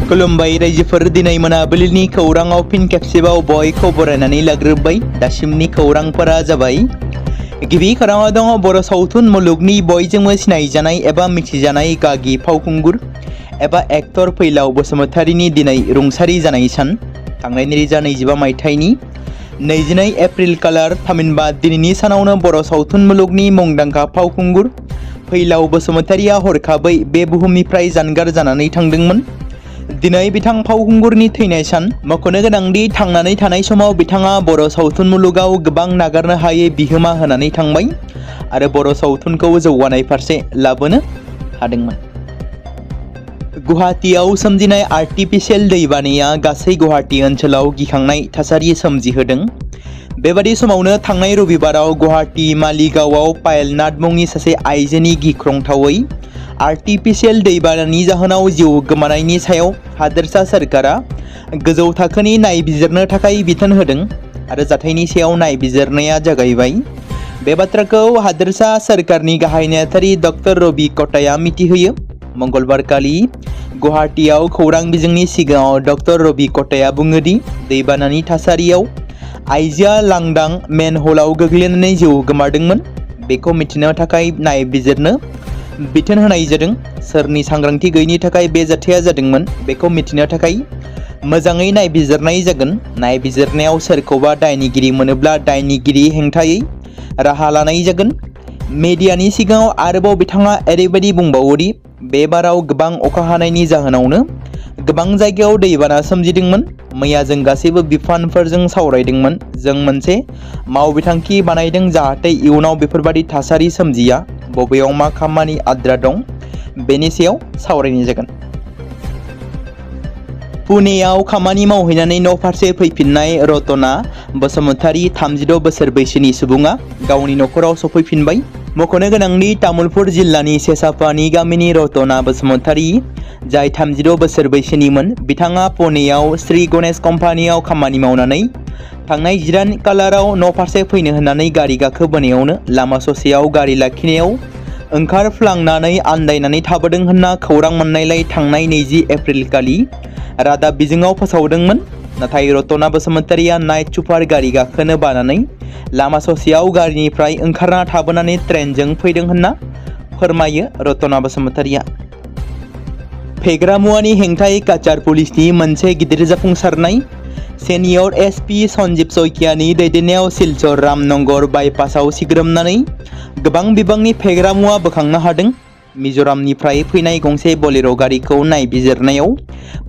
खुलुमबाय रायजोफोर दिनै मोनाबिलिनि खौराङाव फिन खेबसेबाव बयखौ बरायनानै लाग्रोबाय। दासिमनि खौरांफोरा जाबाय। गिबि खौराङाव दङ बर' सावथुन मुलुगनि बयजोंबो सिनायजानाय एबा मिथिजानाय गागि फावखुंगुर एबा एक्टर फैलाव बसुमतारीनि दिनै रुंसारि जानाय सान। थांनाय 2025 मायथाइनि 22 एप्रिल खालार थामहिनबा दिनैनि सानावनो बर' सावथुन मुलुगनि मुंदांखा फावखुंगुर फैलाव बसुमतारीया हरखाबै बे बुहुमनिफ्राय जानगार जानानै थांदोंमोन। दिनै बिथां फावखुंगुरनि थैनाय सान। मख'नो गोनांदि थांनानै थानाय समाव बिथाङा बर' सावथुन मुलुगाव गोबां नागारनो हायै बिहोमा होनानै थांबाय आरो बर' सावथुनखौ जौगानाय फारसे लाबोनो हादोंमोन। गुवाहाटीआव सोमजिनाय आर्टिफिशियेल दैबानाया गासै गुवाहाटी ओनसोलाव गिखांनाय थासारि सोमजिहोदों। बेबादि समावनो थांनाय रबिबाराव गुवाहाटी मालिगावआव पायलनाथ मुंनि सासे आइजोनि गिख्रंथावै आर्टिफिशियेल दैबानानि जाहोनाव जिउ गोमानायनि सायाव हादोरसा सोरखारा गोजौ थाखोनि नायबिजिरनो थाखाय बिथोन होदों आरो जाथायनि सायाव नायबिजिरनाया जागायबाय। बे बाथ्राखौ हादोरसा सोरखारनि गाहाय नेहाथारि डक्टर रबि कटाया मिथिहोयो। मंगलबारखालि गुवाहाटीआव खौरां बिजोंनि सिगाङाव डक्टर रबि कटाया बुङोदि दैबानानि थासारियाव आइजोआ लांदां मेनहलाव गोग्लैनानै जिउ गोमादोंमोन। बेखौ मिथिनो थाखाय नायबिजिरनो बिथोन होनाय जादों। सोरनि सांग्रांथि गैयैनि थाखाय बे जाथाया जादोंमोन बेखौ मिथिनो थाखाय मोजाङै नायबिजिरनाय जागोन। नायबिजिरनायाव सोरखौबा दायनिगिरि मोनोब्ला दायनिगिरि हेंथायै राहा लानाय जागोन। मेडियानि सिगाङाव आरोबाव बिथाङा ओरैबायदि बुंबावोदि बे बाराव गोबां अखा हानायनि जाहोनावनो गोबां जायगायाव दैबाना सोमजिदोंमोन। मैया जों गासैबो बिफानफोरजों सावरायदोंमोन। जों मोनसे मावबिथांखि बानायदों जाहाथे इयुनाव बेफोरबादि थासारि सोमजिया। बबेयाव मा खामानि आद्रा दं बेनि सायाव सावरायनाय जागोन। पुनेयाव खामानि मावहैनानै न' फारसे फैफिननाय रतना बसुमतारी 36 बोसोर बैसोनि सुबुङा गावनि न'खराव सफैफिनबाय। मख'नो गोनांदि तामुलपुर जिल्लानि सेसापानि गामिनि रतना बसुमतारी जाय 36 बोसोर बैसोनिमोन। बिथाङा पुनेयाव श्री गणेश कम्पानियाव खामानि मावनानै थांनाय 10 खालाराव न' फारसे फैनो होननानै गारि गाखोबोनायावनो लामा ससेयाव गारि लाखिनायाव ओंखारफ्लांनानै आन्दायनानै थाबोदों होनना खौरां मोननायलाय थांनाय 20 एप्रिल खालि रादाब बिजोङाव फोसावदोंमोन। नाथाय रतना बसुमतारीया नाइट सुपार गारि गाखोनो बानानै लामा ससेयाव गारिनिफ्राय ओंखारना थाबोनानै ट्रेनजों फैदों होनना फोरमायो रतना बसुमतारीया। फेग्रा मुवानि हेंथायै काछार पुलिसनि मोनसे गिदिर जाफुंसारनाय। सेनियर एसपि सन्जीब सयकियानि दैदेननायाव सिलचर रामनगर बाइपासाव सिग्रोमनानै गोबां बिबांनि फेग्रा मुवा बोखांनो हादों। मिज'रामनिफ्राय फैनाय गंसे बलेर' गारिखौ नायबिजिरनायाव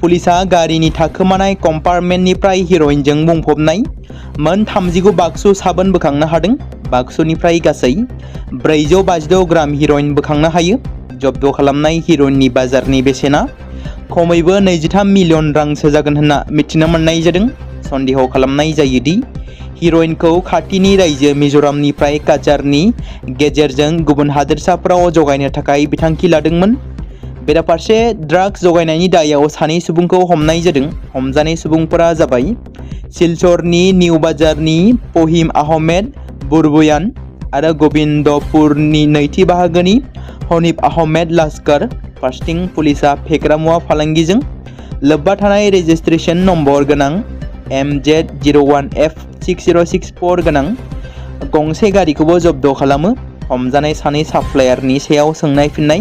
पुलिसा गारिनि थाखोमानाय कम्पार्टमेन्टनिफ्राय हिर'इनजों बुंफबनाय मोन 39 बाक्सु साबोन बोखांनो हादों। बाक्सुनिफ्राय गासै 452 ग्राम हिर'इन बोखांनो हायो। जब्द खालामनाय हिर'इननि बाजारनि बेसेना खमैबो 23 मिलियन रांसो जागोन होनना मिथिनो मोननाय जादों। सन्देह खालामनाय जायोदि हिर'इनखौ खाथिनि रायजो मिज'रामनिफ्राय काछारनि गेजेरजों गुबुन हादोरसाफोराव जगायनो थाखाय बिथांखि लादोंमोन। बेराफारसे ड्राग्स जगायनायनि दायाव सानै सुबुंखौ हमनाय जादों। हमजानाय सुबुंफोरा जाबाय सिलचरनि निउ बाजारनि फहिम आहमेद बुरबुयान आरो गबिन्दपुरनि नैथि बाहागोनि हनीफ आहमेद लास्कार। फारसेथिं पुलिसा फेग्रा मुवा फालांगिजों लोब्बा थानाय रेजिस्ट्रेशन नम्बर गोनां MZ01F6064 गोनां गंसे गारिखौबो जब्द खालामो। हमजानाय सानै साप्लायारनि सायाव सोंनाय फिननाय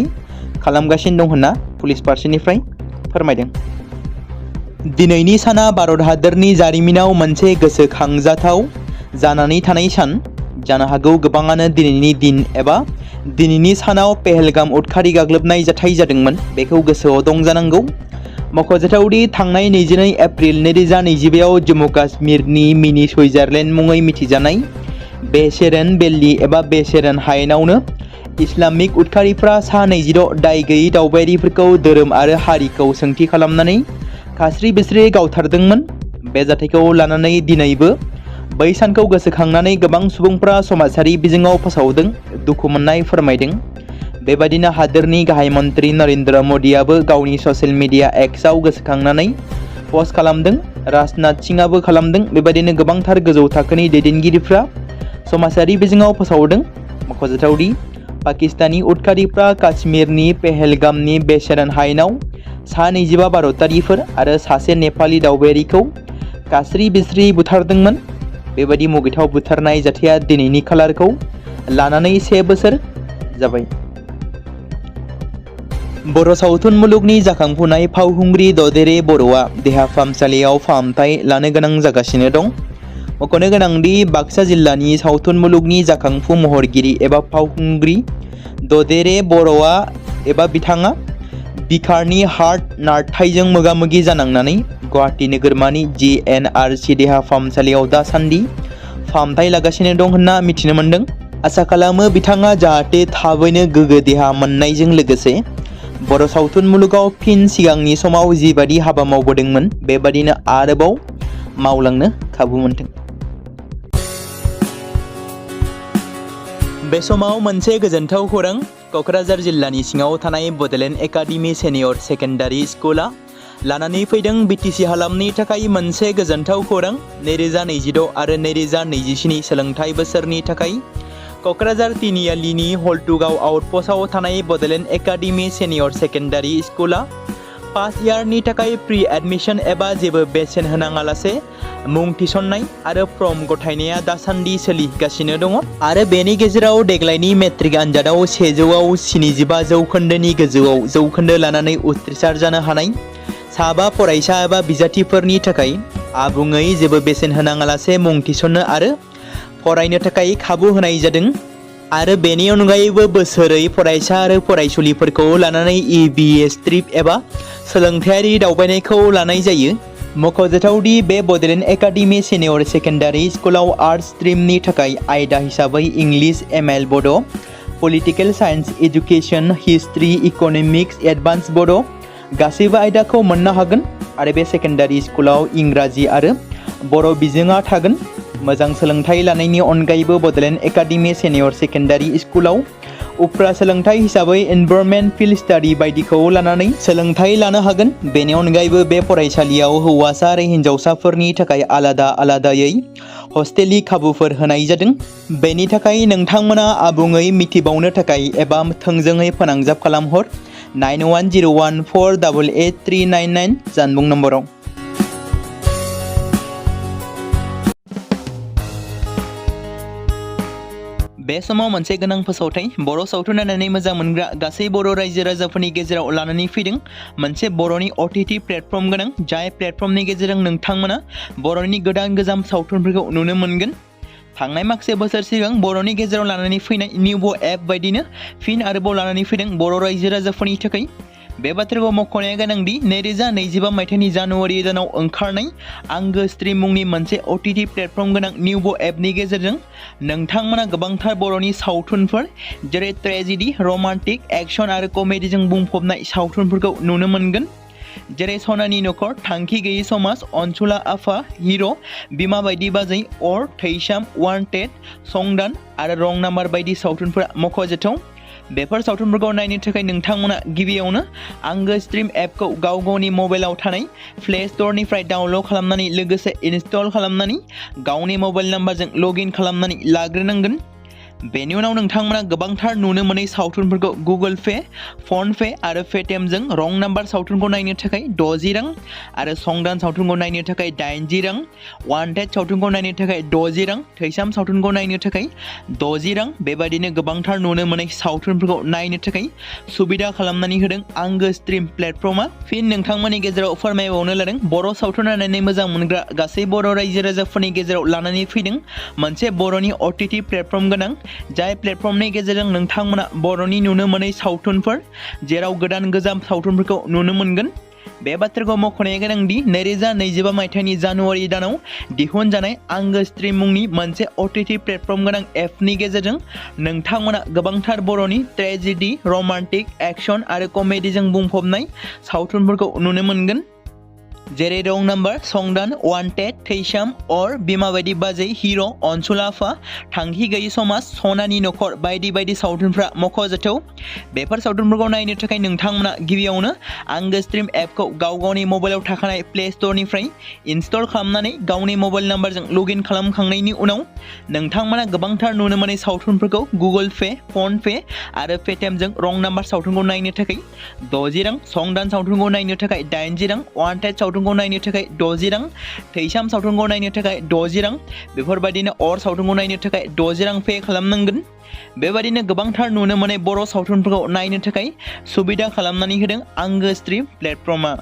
खालामगासिनो दं होनना पुलिस फारसेनिफ्राय फोरमायदों। दिनैनि साना भारत हादरनि जारिमिनाव मोनसे गोसोखांजाथाव जानानै थानाय सान। जानो हागौ गोबाङानो दिनैनि दिन एबा दिनैनि सानाव पहलगाम उदखारि गाग्लोबनाय जाथाय जादोंमोन बेखौ गोसोआव दं जानांगौ। मख'जाथावदि थांनाय 22 एप्रिल 2025आव जम्मु काश्मीरनि मिनि सुइजारलेण्ड मुङै मिथिजानाय बेशेरन बेल्ली एबा बेशेरन हायेनावनो इस्लामिक उदखारिफ्रा सा 26 दाय गैयै दावबायारिफोरखौ धोरोम आरो हारिखौ सोंथि खालामनानै खास्रि बिस्रि गावथारदोंमोन। बे जाथायखौ लानानै दिनैबो बै सानखौ गोसोखांनानै गोबां सुबुंफ्रा समाजारि बिजोङाव फोसावदों, दुखु मोननाय फोरमायदों। बेबादिनो हादोरनि गाहाय मन्त्रि नरेन्द्र मदियाबो गावनि ससियेल मिडिया एक्सआव गोसोखांनानै पस्ट खालामदों। राजनाथ सिंहआबो खालामदों। बेबादिनो गोबांथार गोजौ थाखोनि दैदेनगिरिफ्रा समाजारि बिजोङाव फोसावदों। मख'जाथावदि पाकिस्तानी उदखारिफ्रा काश्मीरनि पहलगामनि बेशेरन हायेनाव सा 25 भारतारिफोर आरो सासे नेपाली दावबायारिखौ गास्रि बिस्रि बुथारदोंमोन। बेबायदि मुगैथाव बुथारनाय जाथाया दिनैनि खालारखौ लानानै 1 बोसोर जाबाय। बर' सावथुन मुलुगनि जाखांफुनाय फावखुंग्रि ददेरे बर'आ देहा फाहामसालियाव फाहामथाय लानो गोनां जागासिनो दं। मख'नो गोनांदि बाक्सा जिल्लानि सावथुन मुलुगनि जाखांफु महरगिरि एबा फावखुंग्रि ददेरे बर'आ एबा बिथाङा बिखारनि हार्ट नारथाइजों मोगा-मोगि जानांनानै गुवाहाटी नोगोरमानि GNRC देहा फाहामसालियाव दासान्दि फाहामथाय लागासिनो दं होनना मिथिनो मोन्दों। आसा खालामो बिथाङा जाहाथे थाबैनो गोग्गो देहा मोननायजों लोगोसे बर' सावथुन मुलुगाव फिन सिगांनि समाव जिबादि हाबा मावबोदोंमोन बेबादिनो आरोबाव मावलांनो खाबु मोनथों। बे समाव मोनसे गोजोनथाव खौरां। क'क्राझार जिल्लानि सिङाव थानाय बड'लेण्ड एकाडेमि सिनियर सेकेन्डारि स्कुला लानानै फैदों BTC हालामनि थाखाय मोनसे गोजोनथाव खौरां। 2026 आरो 2027 सोलोंथाइ बोसोरनि थाखाय क'क्राझार तिनिआलिनि हल्टुगाव आउटपस्टआव थानाय बड'लेण्ड एकाडेमि सिनियर सेकेन्डारि स्कुला फार्स्ट इयारनि थाखाय प्रि एडमिशन एबा जेबो बेसेन होनाङालासे मुं थिसननाय आरो फर्म गथायनाया दासान्दि सोलिगासिनो दङ आरो बेनि गेजेराव देग्लायनि मेट्रिक आनजादाव 100आव 75 जौखोन्दोनि गोजौआव जौखोन्दो लानानै उथ्रिसार जानो हानाय साबा फरायसा एबा बिजाथिफोरनि थाखाय आबुङै जेबो बेसेन होनाङालासे मुं थिसननो आरो फरायनो थाखाय खाबु होनाय जादों आरो बेनि अनगायैबो बोसोरै फरायसा आरो फरायसुलिफोरखौ लानानै EBS ट्रिप एबा सोलोंथायारि दावबायनायखौ लानाय जायो। मख'जाथावदि बे बड'लेण्ड एकाडेमि सिनियर सेकेन्डारि स्कुलाव आर्ट्स स्ट्रिमनि थाखाय आयदा हिसाबै इंलिश ML बड', political science education, history, economics, advance बड' गासैबो आयदाखौ मोननो हागोन आरो बे सेकेन्डारि स्कुलाव इंराजि आरो बर' बिजोङा थागोन। मोजां सोलोंथाइ लानायनि अनगायैबो बड'लेण्ड एकाडेमि सिनियर सेकेन्डारि स्कुलाव उफ्रा सोलोंथाइ हिसाबै एनभायरनमेन्ट फिल्ड स्टाडि बायदिखौ लानानै सोलोंथाइ लानो हागोन। बेनि अनगायैबो बे फरायसालियाव हौवासा आरो हिन्जावसाफोरनि थाखाय आलादा आलादायै हस्टेलनि खाबुफोर होनाय जादों। बेनि थाखाय नोंथांमोना आबुङै मिथिबावनो थाखाय एबा थोंजोङै फोनांजाब खालामहर 9101488399 जानबुं नम्बराव। बे समाव मोनसे गोनां फोसावथाय बर' सावथुन नायनानै मोजां मोनग्रा गासै बर' रायजो राजाफोरनि गेजेराव लानानै फैदों मोनसे बर'नि OTT प्लेटफर्म गोनां जाय प्लेटफर्मनि गेजेरजों नोंथांमोना बर'नि गोदान गोजाम सावथुनफोरखौ नुनो मोनगोन। थांनाय माखासे बोसोर सिगां बर'नि गेजेराव लानानै फैनाय निउबो एप बायदिनो फिन आरोबाव लानानै फैदों बर' रायजो राजाफोरनि थाखाय। बे बाथ्राखौ मख'नाया गोनांदि 2025 मायथाइनि जानुवारि दानाव ओंखारनाय आंगो स्ट्रिम मुंनि मोनसे OTT प्लेटफर्म गोनां निउबो एपनि गेजेरजों नोंथांमोना गोबांथार बर'नि सावथुनफोर जेरै ट्रेजेडि, रमान्टिक, एक्शन आरो कमेडिजों बुंफबनाय सावथुनफोरखौ नुनो मोनगोन। जेरै सनानि नखर, थांखि गैयै समाज, अनसुला आफा, हिर', बिमा बायदि बाजै, अर, थैसाम, वान्टेड, संदान आरो रं नाम्बार बायदि सावथुनफोरा मख'जाथाव। बेफोर सावथुनफोरखौ नायनो थाखाय नोंथांमोना गिबियावनो आंगो स्ट्रिम एपखौ गाव गावनि मबाइलाव थानाय प्ले स्ट'रनिफ्राय डाउनल'ड खालामनानै लोगोसे इनस्टल खालामनानै गावनि मबाइल नाम्बारजों लगइन खालामनानै लाग्रोनांगोन। बेनि उनाव नोंथांमोना गोबांथार नुनो मोनै सावथुनफोरखौ गुगोल पे, फन पे आरो पेटिएमजों रं नाम्बार सावथुनखौ नायनो थाखाय 60 रां आरो संदान सावथुनखौ नायनो थाखाय 80 रां, वान्टेड सावथुनखौ नायनो थाखाय 60 रां, थैसाम सावथुनखौ नायनो थाखाय 60 रां बेबायदिनो गोबांथार नुनो मोनै सावथुनफोरखौ नायनो थाखाय सुबिदा खालामनानै होदों आंगो स्ट्रिम प्लेटफर्मा। फिन नोंथांमोननि गेजेराव फोरमायबावनो लादों बर' सावथुन नायनानै मोजां मोनग्रा गासै बर' रायजो राजाफोरनि गेजेराव लानानै फैदों मोनसे बर'नि OTT प्लेटफर्म गोनां जाय प्लेटफर्मनि गेजेरजों नोंथांमोना बर'नि नुनो मोनै सावथुनफोर जेराव गोदान गोजाम सावथुनफोरखौ नुनो मोनगोन। बे बाथ्राखौ मख'नाया गोनांदि 2025 मायथाइनि जानुवारि दानाव दिहुनजानाय आंगो स्ट्रिम मुंनि मोनसे OTT प्लेटफर्म गोनां एपनि गेजेरजों नोंथांमोना गोबांथार बर'नि ट्रेजेडि, रमान्टिक, एक्शन आरो कमेडिजों बुंफबनाय सावथुनफोरखौ नुनो मोनगोन। जेरै रं नाम्बार, संदान, वान्टेड, थैसाम, अर, बिमा बायदि बाजै, हिर', अनसुलाफा, थांखि गैयै समाज, सनानि नखर बायदि बायदि सावथुनफ्रा मख'जाथाव। बेफोर सावथुनफोरखौ नायनो थाखाय नोंथांमोना गिबियावनो आंगो स्ट्रिम एपखौ गावनि मबाइलाव थाखानाय प्ले स्ट'रनिफ्राय इनस्टल खालामनानै गावनि मबाइल नाम्बारजों लगइन खालामखांनायनि उनाव नोंथांमोना गोबांथार नुनो मोननाय सावथुनफोरखौ गुगोल पे, फन पे आरो पेटिएमजों रं नाम्बार सावथुनखौ नायनो थाखाय 60 रां, संदान सावथुनखौ नायनो थाखाय 80 रां, वान्टेड सावथुनखौ नायनो थाखाय 60 रां, थैसाम सावथुनखौ नायनो थाखाय 60 रां, बेफोरबायदिनो अर सावथुनखौ नायनो थाखाय 60 रां पे खालामनांगोन। बेबायदिनो गोबांथार नुनो मोननाय बर' सावथुनफोरखौ नायनो थाखाय सुबिदा खालामनानै होदों आंगो स्ट्रिम प्लेटफर्मआ।